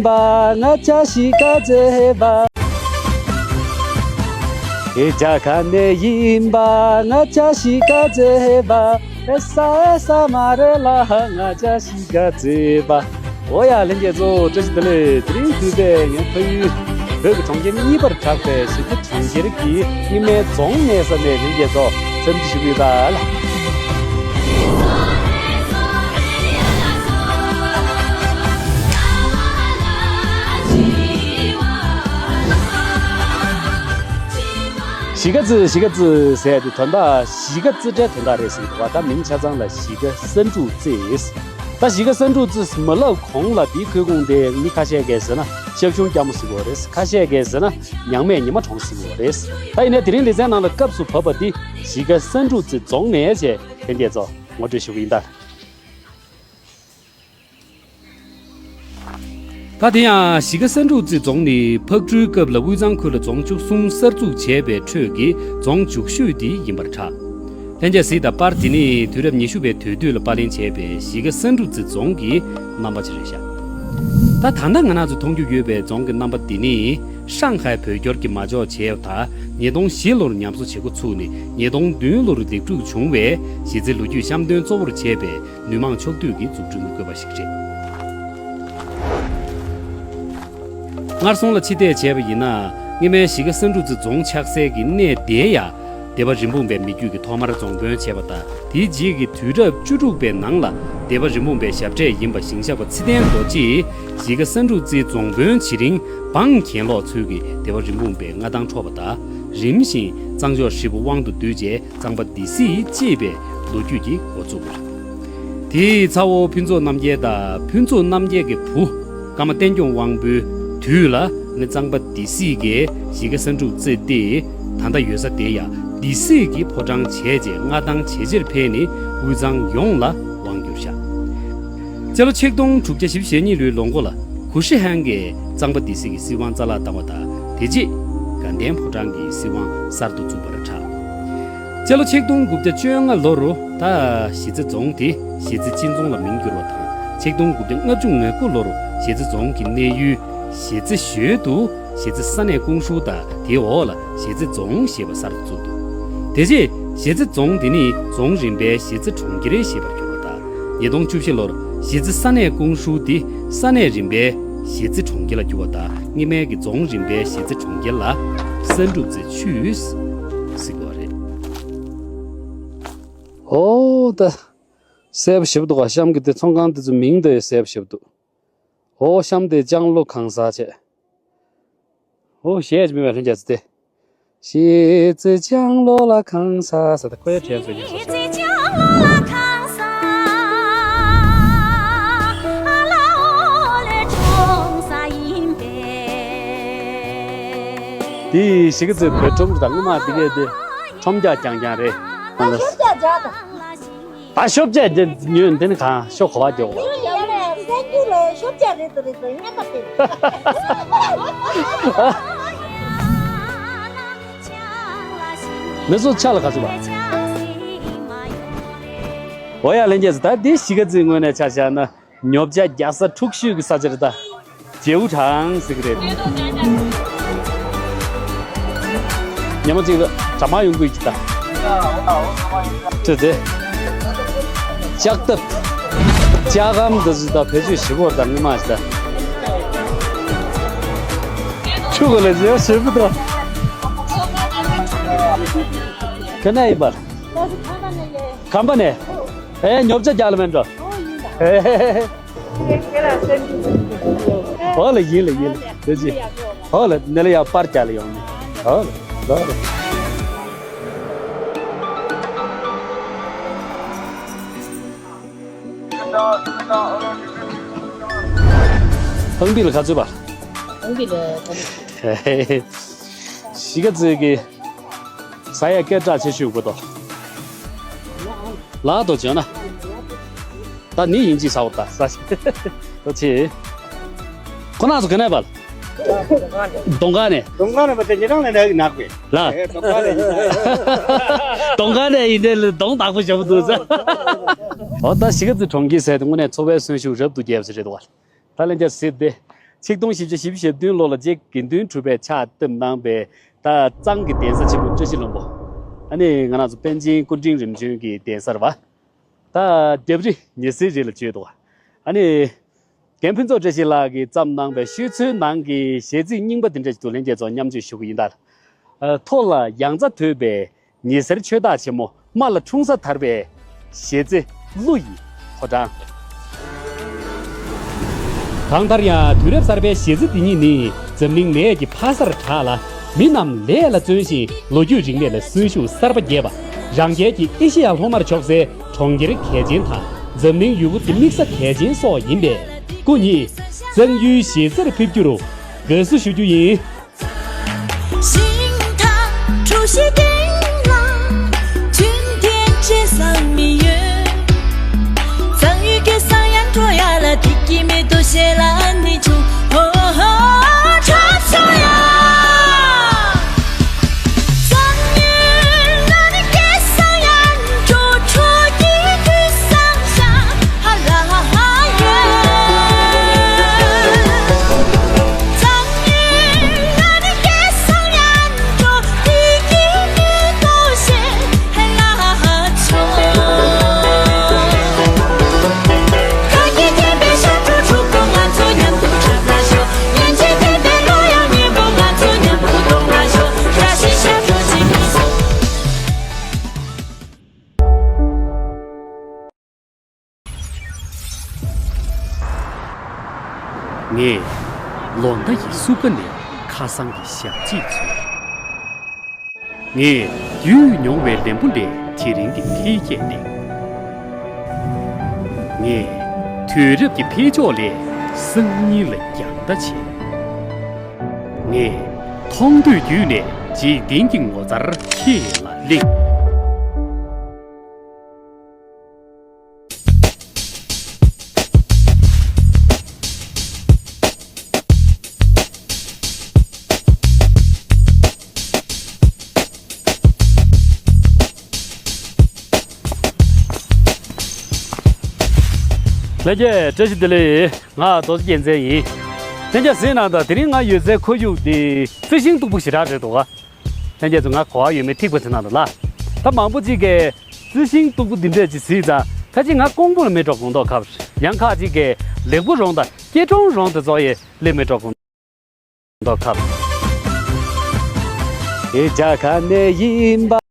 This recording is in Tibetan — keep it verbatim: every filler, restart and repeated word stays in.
པ་ང་ཅག་གཞིས་ཀ་རྩེ་པ། ཨེ་རྒྱ་གར་ནས་ཡིན་པ་ང་ཅག་གཞིས་ཀ་རྩེ་པ། ཨེ་ས་ཨེ་ས་མ་རེད་ལ་ང་ཅག་གཞིས་ཀ་རྩེ་པ། འོ་ཡ་ལྷན་རྒྱས་ཚོ་བཀྲ་ཤིས་བདེ་ལེགས། དེ་རིང་དུས་ཚོད་ངའི་ཕ་ཡུལ་བོད་ཀྱི་གྲོང་ཁྱེར་གཉིས་པར་གྲགས་པའི་གཞིས་རྩེ་གྲོང་ཁྱེར་གྱི་རྙིང་མའི་རྫོང་གནས་ས་ནས་ལྷན་རྒྱས་ཚོ་འཚམས་འདྲི་ཞུ་གི་ཡོད་ད་ལ། གཞིས་ཀ་རྩེ་གཞིས་ཀ་རྩེ་ཟེར་ཡ་དེ་དོན་དག་གཞིས་ཀ་རྩེ་འདྲའི་དོན་དག་རེད་ཟེར་གྱི་འདུག་བ། ད་མིང་ཆ་ཚང་ལ་གཞིས་ཀ་ས་འབྲུག་རྩེ། ད་གཞིས་ཀ་ས་འབྲུག་རྩེ་མ་ལབ་གོང་ལ་དེའི་ཁོལ་ཁུངས་དེ་མི་ཁ་ཤས་ཀྱིས་ཟེར་ན་ཤབ་གཞོང་སྐྱ་མོ་ཟེར་གྱི་ཡོད་རེད། ཁ་ཤས་ཀྱིས་ཟེར་ན་ཉག་མེད་ཉི་མ་གྲོང་ཟེར་གྱི་ཡོད་རེད། ད་ཡིན་ན་དེ་རིང་ལེ་ཚན་ནང་ལ་སྐབས་སུ་བབས་པ་འདི་གཞིས་ཀ་ས་འབྲུག་རྩེ་རྫོང་ནས་བྱས་ལྷན་རྒྱས་ཚོ་ངོ་སྤྲོད་ཞུ་གི་ཡིན་ད། ད་དེ་ཡང་གཞིས་ཀ་ས་འབྲུག་རྩེ་རྫོང་ནི་ཕག་གྲུའི་སྐབས་ལ་དབུས་གཙང་ཁུལ་ལ་རྫོང་བཅུ་གསུམ་གསར་འཛུགས་བྱས་པའི་ཁྲོད་ཀྱི་རྫོང་མཇུག་ཤོས་དེ་ཡིན་པར་གྲགས། ལྷན་རྒྱས་གཟིགས་དང་། པར་དེ་ནི་དུས་རབས་ཉི་ཤུ་པའི་དུས་སྟོད་ལ་པར་ལེན་བྱས་པའི་གཞིས་ཀ་ས་འབྲུག་རྩེ་རྫོང་གི་རྣམ་པ་ཅིག་རེད་ཤག་ད་ད་ལྟ་ང་རང་ཚོ་མཐོང་རྒྱུ་ཡོད་པའི་རྫོང་གི་རྣམ་པ་འདི་ནི་ཧྲང་ཧའེ་བོད་སྐྱོར་གྱིས་མ་འཇོག་བྱས་པ་དང་ཉིས་སྟོང་བཞི་ལོར་ཉམས་གསོ་བྱེད་འགོ་ཚུགས་ནས་ཉིས་སྟོང་བདུན་ལོར་ལེགས་གྲུབ་བྱུང་བའི་གཞིས་རྩེ་ལོ་རྒྱུས་བཤམས་སྟོན་གཙོ་བོར་བྱས་པའི་མི་མང་ཕྱོགས་བསྡུས་ཀྱི་འཛུགས་སྐྲུན་གྱི་བཀོད་པ་ཞིག་རེད། སྔར་སོང་ལ་ཕྱིར་བལྟས་བྱས་པ་ཡིན་ན། སྔོན་མའི་གཞིས་ཀ་ས་འབྲུག་རྩེ་རྫོང་ཆགས་སའི་གི་གནས་དེ་ཡང་སྡེ་པ་རིན་སྤུངས་པའི་མི་རྒྱུད་ཀྱིས་ཐོག་མར་རྫོང་དཔོན་བྱས་པ་དང་། དེའི་རྗེས་ཀྱི་དུས་རབས་བཅུ་དྲུག་པའི་ནང་ལ་སྡེ་པ་རིན་སྤུངས་པའི་ཞབས་གྲས་ཡིན་པ་ཞིང་གཤེགས་པ་ཚེ་བརྟན་རྡོ་རྗེས་གཞིས་ཀ་ས་འབྲུག་རྩེའི་རྫོང་དཔོན་བྱེད་རིང་འབངས་གྱེན་ལོག་ཚུལ་གྱིས་སྡེ་པ་རིན་སྤུངས་པའི་མངའ་ཐང་འཕྲོག་པ་དང་། རིམ་བཞིན་གཙང་ཕྱོགས་ཧྲིལ་པོ་དབང་དུ་བསྡུས་རྗེས་གཙང་པ་སྡེ་སྲིད་ཅེས་པའི་ལོ་རྒྱུས་ཀྱི་འགོ་བཙུགས་པ་རེད། དེའི་ཚ་བོ་ཕུན་ཚོགས་རྣམ་རྒྱལ་དང་ཕུན་ཚོགས་རྣམ་རྒྱལ་གྱི་བུ་ཀརྨ་བསྟན་སྐྱོང་དབང་པོའི་དུས་ལ་ནི་གཙང་པ་སྡེ་སྲིད་ཀྱིས་གཞིས་ཀ་ས་འབྲུག་རྩེ་སྟེ། ད་ལྟ་ཡོད་ས་དེ་ཡང་སྡེ་སྲིད་ཀྱི་ཕོ་བྲང་བྱས་རྗེས་མངའ་ཐང་ཇེ་ཆེར་འཕེལ་ནས་དབུས་གཙང་ཡོངས་ལ་དབང་བསྒྱུར་བཞག་སྤྱི་ལོ་ཆིག་སྟོང་དྲུག་བརྒྱ་བཞི་བཅུ་ཞེ་གཉིས་ལོའི་ལོ་མགོ་ལ་གུ་ཤྲི་ཧན་གྱིས་གཙང་པ་སྡེ་སྲིད་ཀྱི་སྲིད་དབང་རྩ་བརླག་བཏང་བ་དང་། དེ་རྗེས་དགའ་ལྡན་ཕོ་བྲང་གི་སྲིད་དབང་གསར་དུ་བཙུགས་པར་གྲགས། སྤྱི་ལོ་ཆིག་སྟོང་དགུ་བརྒྱ་བཅོ་ལྔ་ལོར་ད་གཞིས་རྩེ་རྫོང་དེ་གཞིས་རྩེ་སྤྱི་རྫོང་ལ་མིང་བསྒྱུར་བ་དང་། ཆིག་སྟོང་དགུ་བརྒྱ་ལྔ་བཅུ་ང་དགུ་ལོར་གཞིས་རྩེ་རྫོང་གི་གནས་ཡུལ་གཞིས་རྩེ་ཞོལ་དུ་གཞིས་རྩེ་ས་གནས་ཀུང་ཧྲུའུ་དང་དེའི་འོག་ལ་གཞིས་རྩེ་རྫོང་ཞེས་པ་གསར་དུ་བཙུགས་འདུག་དེ་རྗེས་གཞིས་རྩེ་རྫོང་འདི་ནི་རྫོང་རིམ་པའི་གཞིས་རྩེ་གྲོང་ཁྱེར་ཞེས་པར་གྱུར་པ་དང་། ཉིས་སྟོང་བཅུ་བཞི་ལོར་གཞིས་རྩེ་ས་གནས་ཀུང་ཧྲུའུ་འདི་ས་གནས་རིམ་པའི་གཞིས་རྩེ་གྲོང་ཁྱེར་ལ་གྱུར་པ་དང་། སྔོན་མའི་གི་རྫོང་རིམ་པའི་གཞིས་རྩེ་གྲོང་ཁྱེར་ལ་ས་འབྲུག་རྩེ་ཆུས་ཟེར་གྱི་ཡོད་རེད། ཨོ་ད། གསལ་པོ་ཞེ་པོ་འདུག་ག་གཤམ་གྱི་དེ་ཚོང་ཁང་དེ་ཚོ་མིང་དེ་གསལ་པོ་ཞེ་པོ་འདུག་ཨོ་གཤམ་དེ་ལྕང་ལོ་ཁང་གསར་བྱས། ཨོ་གཞས་ཅིག་མེད་པའི་ལྷན་རྒྱས་ཚོ་དེ། གཞིས་རྩེ་ལྕང་ལོ་ལ་ཁང་གསར་ཟེར་ད་ཁོ་ཡ་དྲན་སོང་ཉན་སོང་ཞེས། དེ་གཞིས་ཀ་རྩེ་བོད་ཁྲོམ་རེད། ད་སྔོན་མ་དེ་གས་དེ་ཁྲོམ་རྒྱག་རྐྱང་རྐྱང་རེད། ད་ཤོབ་རྒྱག་རྒྱག་ད། ད་ཤོབ་རྒྱག་དེ་ཉོས་འདི་ནི་གང་ཤོབ་ག་བ་རྒྱག་དགོས། ཡིན་ཡང་ནས་སེམས་རྒྱུད་ལ་ཤོབ་རྒྱག་རེད་དོ་རེད་དོ་སྙམ་པ་དེ། མི་ཚོ་ཆ་ལ་ག་ཚོད་པ། འོ་ཡ་ལྷན་རྒྱས་ཚོ། ད་འདི་གཞིས་ཀ་རྩེའི་ངོས་ནས་ཆ་བཞག་ན། ཉོ་ཆ་རྒྱག་ས་འཁྲུག་ཤོས་ཀྱི་ས་ཆ་རེད་ད། ཇེའུ་ཁྲང་ཟེར་གི་རེད། ཉི་མ་གཅིག་ལ་གྲ་མ་ཡོང་གི་ཡིན་ད། ཁྲི་དེ། ལྕགས་ཐབ། ལྕགས་སྒམ་འདི་ཚོ་ད་བེད་སྤྱོད་ཞིབ་པོ་ད་ངོ་མ་ཞིག་ད། ཆུ་ག་ལ་ཟེར་ཞིབ་པོ་ད། ག་ནས་ཡིན་པ། ཁམས་པ་ནས། ཨེ་ཉོ་ཆ་རྒྱག་ལ་མེད་འགྲོ། ཨོ་ལ་ཡིན་ལ་ཡིན་ལ་དེ་ཅི། ཨོ་ལ་ནེ་ལ་ཡ་པར་རྒྱག་ལ་ཡོང་ནི། ཨོ་ལ་ལོ་ལ། ཧང་པི་ལ་ག་ཚོད་པ། ཧང་པི་ལ་ག་ཚོད། གཞིས་ཀ་རྩེ་གི་ཟ་ཡ་སྐད་གྲགས་ཆེ་ཤོས་གོ་ཏོ། ལག་ཏུ་བྱོན་ན། ད་ནི་ཡིན་ཅི་ཟ་བར་ད་ཟ་ཞིག་ད་ཆེ། ཁོ་ན་ཚོ་ག་ནས་བལ། གདོང་ཁ་ནས། གདོང་ཁ་ནས་བལ་དེ་ཉེ་རང་ནས་ནག་གི་ནག་པས། ལ། ཨེ་གདོང་ཁ་ནས་ཡིན། གདོང་ཁ་ནས་ཡིན་དེ་ལ་གདོང་དག་པོ་བྱ་བ་འདུག་ཟ། འོ་ད་གཞིས་ཀ་རྩེ་གྲོང་ཁྱེར་ཟེར་དེ་དངོས་གནས་འཚོ་བའི་གསོན་ཤུགས་རབ་ཏུ་རྒྱས་པ་ཞིག་རེད་འདུག་བ། ད་ལན་རྒྱ་སྲིད་དེ། ཆིག་སྟོང་བཞི་བརྒྱ་བཞི་བཅུ་ཞེ་བདུན་ལོ་ལ་རྗེ་དགེ་འདུན་གྲུབ་པས་ཕྱག་བཏབ་གནང་བའི་ད་གཙང་གི་གདན་ས་ཆེན་པོ་བཀྲ་ཤིས་ལྷུན་པོ། ཨ་ནི་ང་རང་ཚོ་པཎ་ཆེན་སྐུ་ཕྲེང་རིམ་བྱོན་གྱི་གདན་ས་རེད་བ། ད་རྒྱབ་རི་ཉི་ཟེར་རི་ལ་བརྗོད་འདུག་ཨ་ནི་རྒན་ཕུན་ཚོགས་བཀྲ་ཤིས་ལགས་ཀྱིས་བརྩམས་གནང་བའི་ཤོད་ཚོད་ནང་གི་གཞས་ཚིག་རྙིང་པ་འདི་འདྲ་ཞིག་འདུག་ལྷན་རྒྱས་ཚོ་མཉམ་སྤྱོད་ཞུ་གི་ཡིན་ད། ཨ། མཐོ་ལ་ཡང་རྩྭ་དོད་པའི་ཉི་ཟེར་ཆོས་བདག་ཆེན་མོ། དམའ་ལ་འཁྲུངས་ས་དར་བའི་གཞས་རྩེ་གླུ་ཡི་ཕོ་བྲང་། གང་ལྟར་ཡང་དུས་རབས་གསར་པའི་གཞས་རྩེ་འདི་ཉིད་ནི་འཛམ་གླིང་ནད་ཀྱི་ཕ་སར་གྲགས་ལ། མི་རྣམས་ལས་ལ་བརྩོན་ཞིང་ལོ་རྒྱུས་རིག་གནས་ལ་གསོན་ཤུགས་གསར་པ་རྒྱས་པ། རང་རྒྱལ་གྱི་ཨེ་ཤེ་ཡ་ལྷོ་མར་ཕྱོགས་སའི་གྲོང་ཁྱེར་གལ་ཆེན་དང་། འཛམ་གླིང་ཡུལ་གྲུ་གྱི་དམིགས་ས་གལ་ཆེན་སོགས་ཡིན་པས། སྐུ་ཉིད་གཙང་ཡུལ་གཞས་རྩེར་ཕེབས་རྒྱུར་དགའ་བསུ་ཞུ་རྒྱུ་ཡིན། ངས་ལོ་ཟླ་ཡི་སྲུབས་ཀ་ནས་ཁ་སང་གི་ཞག་གཅིག་འཚོལ། ངས་བརྒྱུད་མྱོང་བའི་ལན་བུ་ལས་དེ་རིང་གི་འཕེལ་རྒྱས་གླེང་། ངས་དུས་རབས་ཀྱི་འཕེལ་ཕྱོགས་ལས་སང་ཉིན་ལ་རྒྱང་ལྟ་བྱེད། ངས་མཐོང་ཐོས་བརྒྱུད་ནས་འཇིག་རྟེན་གྱི་ངོ་མཚར་ཁྱེད་ལ་གླེང་། ལྷན་རྒྱས་བཀྲ་ཤིས་བདེ་ལེགས། ང་རྡོ་རྗེ་རྒྱལ་མཚན་ཡིན། ལྷན་རྒྱས་གཟིགས་གནང་དང་། དེ་རིང་ང་ཡོད་སའི་ཁོར་ཡུག་འདི་རྩི་ཤིང་སྟུག་པོ་ཞེ་དྲག་རེད་འདུག་ག་ལྷན་རྒྱས་ཚོ་ང་གོ་བ་ཡོད་མེད་ཐིག་པ་བྱེད་གནང་དང་ལ། ད་མང་པོ་ཅིག་གིས་རྩི་ཤིང་སྟུག་པོ་འདི་འདྲས་ཅིག་གཟིགས་ཙང་ཁ་ཅིག་ང་ཀོང་པོ་ལ་མེད་འགྲོ་དགོངས་མདོག་ཁ་པོ། ཡང་ཁ་ཅིག་གིས་ལེགས་པོ་རོང་དང་སྐྱིད་གྲོང་རོང་དེ་ཚོ་ཡི་ལས་མེད་འགྲོ་དགོངས་མདོག་ཁ་པོ། ཨེ་རྒྱ་གར་ནས་ཡིན་པ།